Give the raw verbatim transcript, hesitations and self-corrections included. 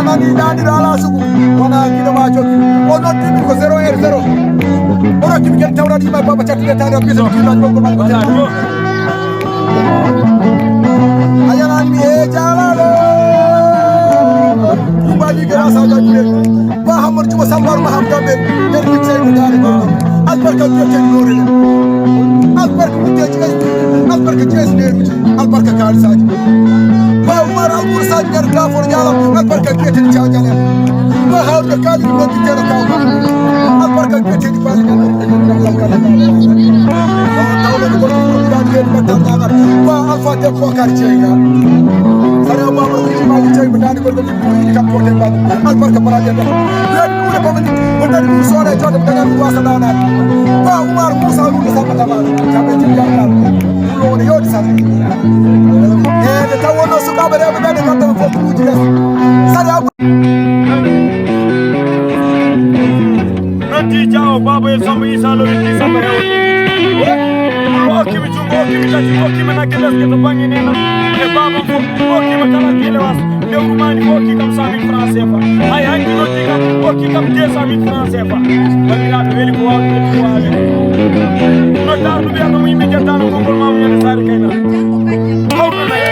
Mani daɗi ɗo ala sugu, wona giɗo ma jokki. O noddimi ko zéro heure zéro. O rokkimi ken tawraɗi ma baba cattude tare o bisa kilaji boko ma ko jaa. A yanani mi e jalalo. Ɗum ba ligge na sa jajjire. Ba hamar juma sambar ma ham dambe. Nder mi cey ko dare ma. Albarka biyeteɗi noore. Albarka biyeteɗi. Albarka jeesi neruji. Albarka kaalisaaji. Ba Umar Albursaji nder Gafor Jalam. Albarka biyeteɗi Cawjale. Ba Haruna Kadir Modi Jero Kawma. Albarka biyeteɗi Bali. Ba Alfa Debbo Kar Ceyna. Sare Baba Kuji Mali Ceyna Dani Gorgo Kuji Kam Kote Baba. Albarka Baraje Baba. Ɓe ɓuri bamani, o dari ɗum soore jooɗo ɓe dañani ɗum wasa ɗanaade. Ba Umar Moussa Wulu Samba Tamara, kamɓe jim janggal. Ɗum woni yooɗi sare. E nde taw wonno sukaaɓe rewɓe ɓe, ɓe ngadda ɓe fof kuuji les. Sare abu. Noddi Diaw, Baba e Samba Issa Lo, Issa Lo. O okkimi junngo, okkimi tati, okkimi nagge leske to bannge nenam. E Baba fof, okkima kala pilewas. Lewru maani ko okki kam cent mille francs C F A. Hay hanki noddi kam, okki kam deux cent mille francs C F A. Banndiraaɓe, weli ko waawde, weli ko waawde. Noddaar ɗum wiyata mo yimɓe njettaano konngol maamu ñande saare kayna. Hawɗo nayi.